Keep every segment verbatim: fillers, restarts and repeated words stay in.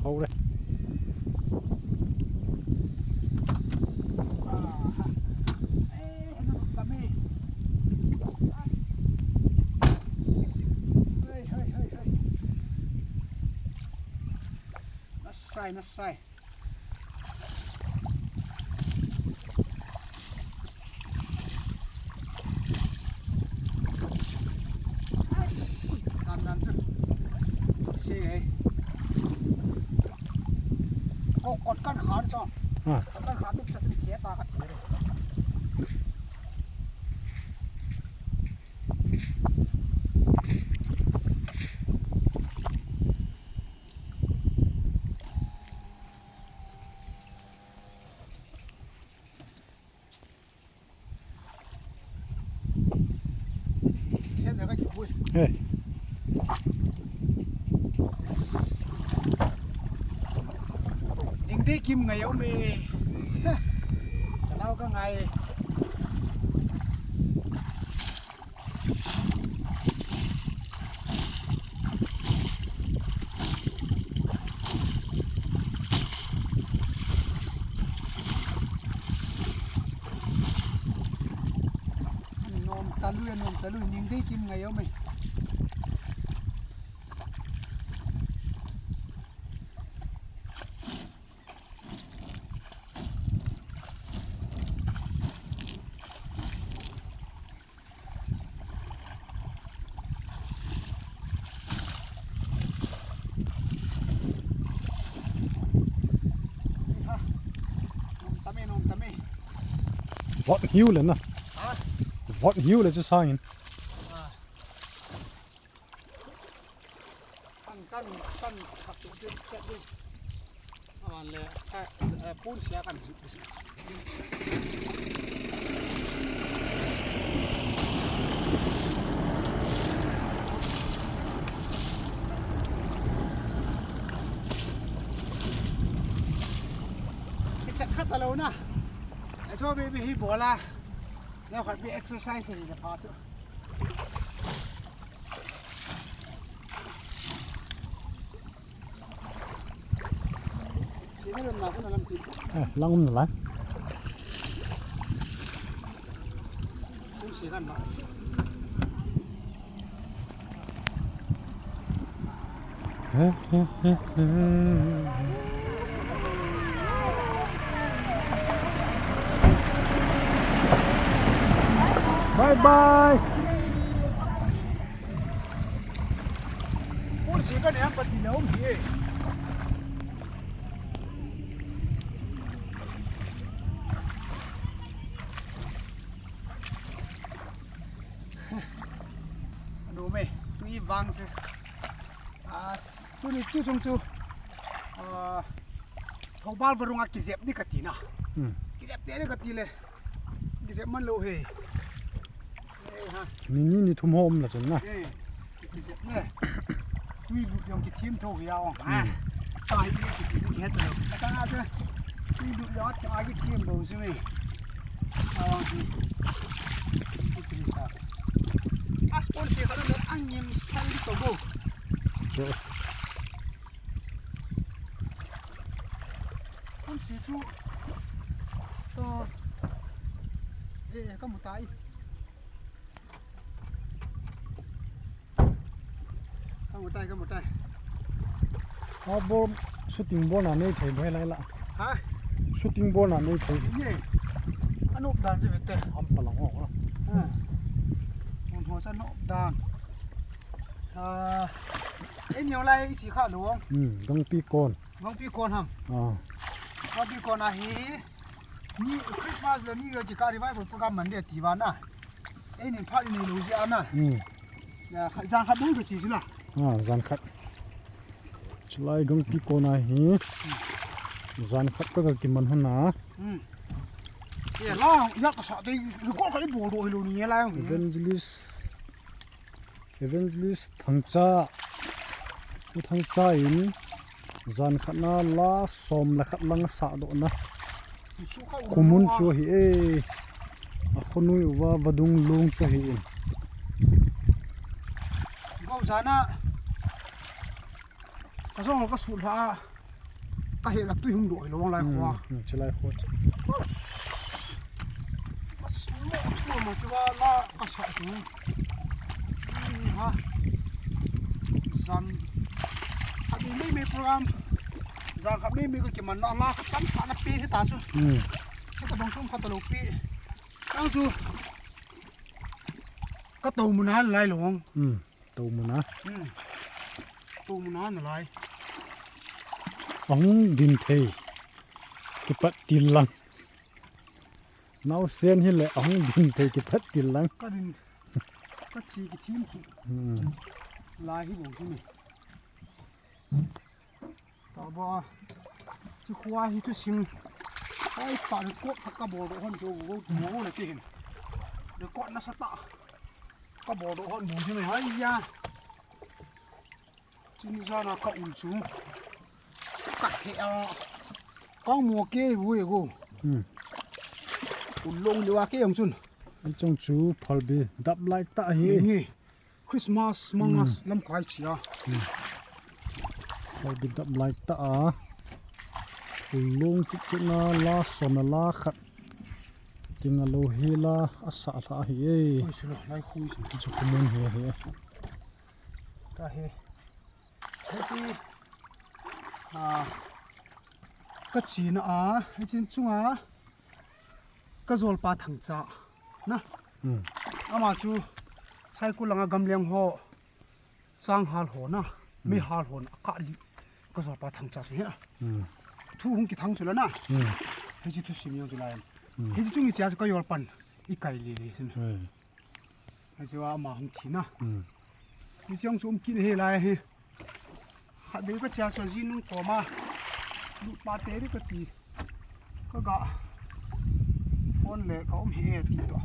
Hau re. Ah, eh, henu kami. As. Hei, hei, hei, hei. Nasai, nasai. Ai, dan dan chu. Sei ngai. Ko kot kan kha chu. Ha. Kot kan kha tu chat ni ke ta ka thi re. Hey. Ning dei kim ngai um e. Ka nau ka ngai. Nom talu e, nom talu, ning dei kim ngai um e. Nom tam e, nom tam e. Vot hiu le na. Ha? Vot hiu le chu sangin. Ah. Kan, kan, kan, khap tu, tu, chat tu. Awan le, ka, eh, pun sia kan ju. Ki chat khat alo na. Ai cho baby hi bola. Leo khat bi exercise hi le pha chu. Eh, lang um nalai. Bye bye. Pun si ka ne ang pati na um hi e. Anu me, tui vang se. Ah, tuni tu chung chu. Ah, Thoubal varung a kijep ni kati na. Hmm. Kijep te ni kati le. Kijep man lo he. Eh, ha. Ni ni ni thum hom la chun na. Eh, kijep le. Tui lut jong kithem tho ya ong. Hmm. Ah, ta hi ki kijep het lo. Ka ta na se. Tui lut jong a thi a kithem bo si me. Ah, ki. Ki ta. Aspon se ka lo angim sal to bo. Cho. Kon si chu. To. Eh, ka mu tai. Ka mu tai, ka mu tai. Ha, ball, shooting ball na nei thei boi lai la. Ha? Shooting ball na nei thei. Ye. Anop dan je vete. Am pa lang ho. Ha. Mun ho sa nop dan. Ah, ei neo lai i chi kha lo. Hmm, Gangpi kon. Gangpi kon ham. Ah. Gangpi kon a hi, ni Christmas le New Year kikah revival program man de ti va na. Ei nin phat ni lo ji ana. Hmm. Ya, kha-, jan khat dong ka chi ji na. Ah, jan khat. Chulai Gangpi kon a hi. Jan khat ka kiman hon na. Hmm. Ya la, ya ka sa dei, record ka i bol do hi lo ni la. Evangelist Evangelist Thangcha, U Thangcha in jan khat na la som le khat lang sah doh na. Khumun chu ahi e. A khonui uva vadung lung chu ahi in. Go jana. Ka jong ka sul ha. Ka hela tui hung doh hilou lai kho. Hmm, hmm, chulai kho. Mo, mo, mo, chuva la ka sa chu. Hmm, ha. Jan. Khat ni mai mai program. Jan khat mai mai ka kiman na la ka tam sa na pe hi ta chu. Hmm. Ka dong sum khat lou pe. Ang chu. Ka to mu na lai long. Hmm. To mu na. Hmm. To mu na na lai. Ahung din thei. Kipat til lang. Naosen hi le ahung din thei kipat til lang. Ka din. Ka chi ki thim chu. Hmm. Lai hi bong chu ni. Taba, chu khua hi chu sing. Ai, pa record khat ka bol doh hon chu, go, go le ti hin. Record nasa ta. Ka bol doh hon bong chu ni, hai ya. Chu ni jana ka ul chu. Ka he a. Ka mo ke bu e go. Hmm. Ul long le wa ke jong chun. Ai chong chu phalbi dap lai ta hi. Ni. Christmas manga lamkai chia. Lai bidap lai ta a. Lung chik chik na la son a la khat. Ting a lo hi la a sa hla hi e. Oi, sulo, lai khui su. Chu kumun hi hi. Ka he. He chi. A. Ka china a. He chin chunga. Ka jolpa Thangcha. Na. Hmm. Ama chu Saikul langa gamleng ho, changhal ho na, hmm, meihal ho na, ka li, ka jolpa Thangcha chu hi a. Hmm. Thu hung kithang chu la na. Hmm. Hichi thusim jong chu lai. Hmm. Hichi chungi chia chu ka jolpan, i kai li li sin. Hmm. Hichi a ama hung thi na. Hmm. Hichi jong chu um kin hi lai hi. Khatvei ka chia sa jin nung koma. Lut pa te ri ka ti. Ka ga. Phone le ka um hi e ti to.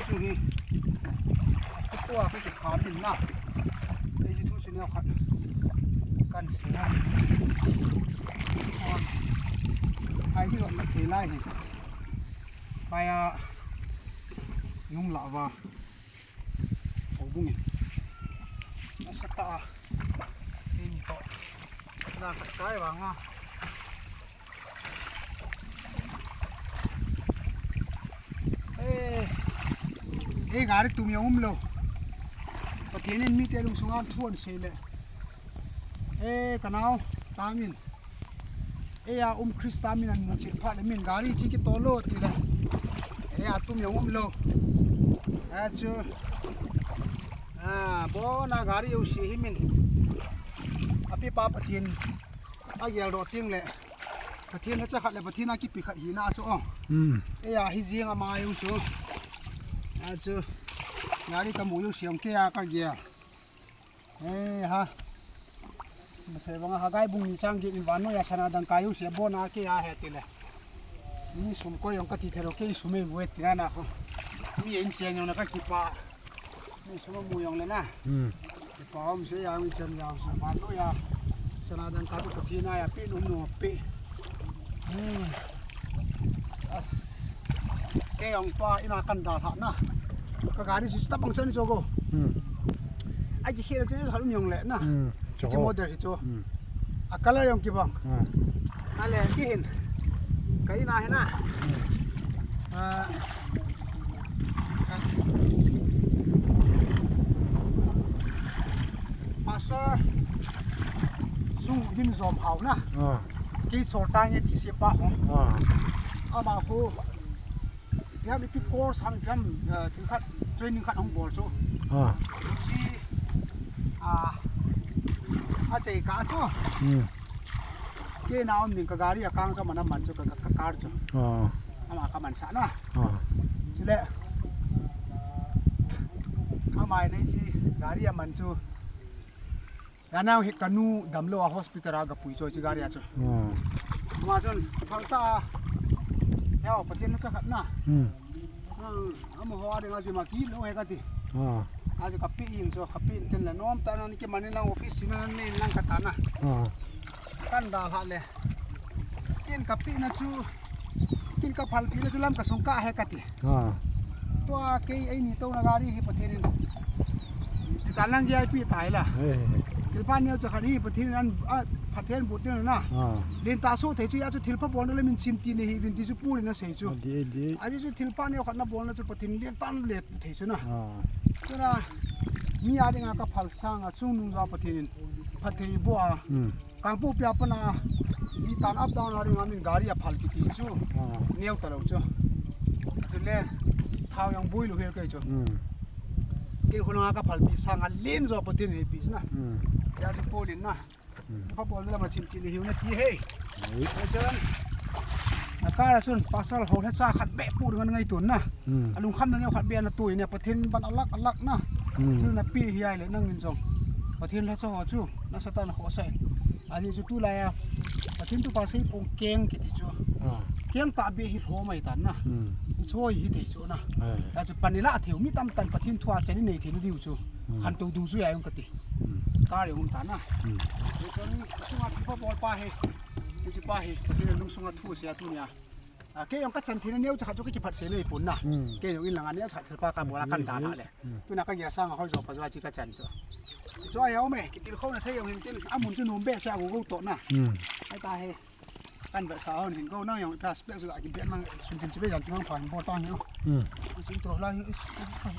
Chu hi. Ka tua ka ti kha min na. Ei ji thu chu neo khat. Kan se na. Ai hi lo na te lai hi. Pai a. Yung la va. Houbung in. Nasa ta a. Hei ni to. Na khat chai vang a. Eh. Eh, gari tum jong um lou. Pathen in mite lungsunga thu asei le. Eh, ka nao, Tamin. Eia um Christa min amu chet phat le min gari chi kitol lou ti le. Eia tum jong um lou. Achu. A, bona gari jouse hi min. Apipa Pathen. Agel doh teng le. Pathen lhacha khat le Pathen a kipe khat hina chu o. Hmm. Eia hi jeng ama jong chu. Achu. Gari kamu jouse jong keia kagel. Eh, ha. Masei banga Haggai bung ni chang get in vannoi a sana dangka jouse abona keia ahi tile. Mi sum koi jong kati thei lou, kei sum eive tina na kho. Mi in chen jong na kakipah. Mi sum amu jong le na. Hmm. Kipah um sei a mi chen jong sa vannoi a. Sana dangka chu Pathen a ape nom nom ape. Hmm. As. Kei jong tua ina kan dalha na. Ka gari chu tabang chani chu go. Hmm. Ai ki khela chani hal um jong le na. Hmm. Chu model hi chu. Hmm. A color jong kibang. Hmm. Ale ki hin. Ka ina hi na. Hmm. Ah. Pastor Sung Din Jom Hau na. Ah. Kei chol ta nge ti se pa ho. Ah. Ama khu, ipi ham ipi course ham ipi ham, eh, thil khat, training khat hung bol chu. Ah. Chi, ah, achei kah chu. Hmm. Kei na um ding ka gari a kang chu ama na man chu ka, ka, ka car chu. Ah. Ama ka man sa na. Ah. Chule. Ama nei chi gari a man chu. Lanau hi kanu damlou a hospital a gapui chu chi gari a chu. Ah. Ama chun phal ta a. Heo, Pathen lhacha khat na. Hmm. Hmm, amaho a dinga chu ma kilou he kati. Ah. Achu kape in chu, kape in tin le nom ta na ni kiman in lang office china nei in lang kata na. Ah. Kan dalha le. Ken kapeh na chu, ken kaphalpeh na chu lam kasung kah e kati. Ah. Tua kei eini touna gari hi Pathen in. Ti ta lang V I P tai la. Hey, hey, hey. Thilpha neocha khat hi Pathen in an, a, phatthei boh ding na. Ah. Lentah soh thei chu, hijeh chun thilpha bolna le min chim ti nei hih uvin ti chu Paul in asei chu. Adih, adih. Ajeh chu thilpha neokhat nabolna chu Pathen lentah in le thei chu na. Ah. Chuna, mi a dinga kaphal sanga chungnung jua Pathen in phatthei boh a. Hmm. Kangpokpi a pat a, hi tan up down a dinga min gari aphal kiti chu. Ah. Neo talou chu. Chule, thao jong boi lou hel kei chu. Hmm. Kei khonung a kaphalpi sanga len jo Pathen in eipeh chu na. Hmm. Hijeh chu Paul in na. Hmm. Pha bol na lama chim ti nei hih un ati e. Ei. Chun, a car a chun pasal ho le cha khat beh pu ding angaito na. Hmm. Alungkhamna neo khat beh ana toi ne, Pathen ban alak alak na. Hmm. Thil napeh hi ahile nangin jong Pathen lhacha ho chu nasatah in khohsah in. Ajeh chu tulai a Pathen thupha seipong keng kiti chu. Ah. Keng tahbeh hi lhom ahitan na. Hmm. Hichu hi hithei chu na. Eh. Hijeh chu pan ilah thei u, mi tamtah in Pathen thu a chan inei thei na diu chu. Hmm. Khantou diu chu ahi ung kati. Hmm. Car jong um tan na. Hmm. Hichun, achunga thilpha bolpa hi. Hichepa hi, Pathen in alungsunga thu asei a tunia. A, kei jong kachan theina neocha khat chu kakiphatsah nei pon na. Hmm. Kei jong in langa neocha thilpha kabol a kan dan a le. Hmm. Tuna kagel sanga hoi jo pha jo a chu kachan chu. Chu ahi a um e, kitilkhouna thei jong hin tin, amun chu nom behseh a gogou toh na. Hmm. Ahita hi. Kan vetsah hon hin go nang jong ipa spec chu akibeh nang sun tin chibai jan timang phan bol tan hi. Hmm. Chin to lai hi.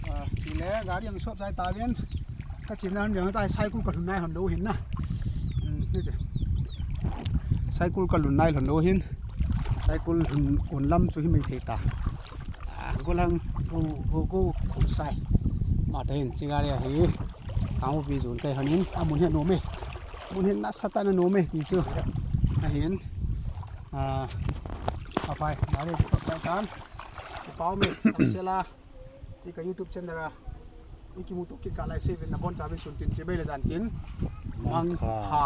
Ah, chule gari jong sop jai tauvin. Kachenna hon jong tai cycle kalhun nai hon lou hin na. Hmm, ni che. Cycle kalhun nai hon lou hin. Cycle lhun kon lam chu himai thei ta. Ah, go lang, go, go, go, khosai. Mata hin, chi gari ahi. Kangpokpi jon kai hon hin, amun hi anom e. Mun hin nasatah in anom e, ti chu. Ahin. Ah, apai, gari chu kai tan. Pau me, am sela. Chi ka YouTube channel a. Ikimuto kit kah lai seuvin nabonchauvin sun tin chibai le jan tin. Mangpha. Mangpha.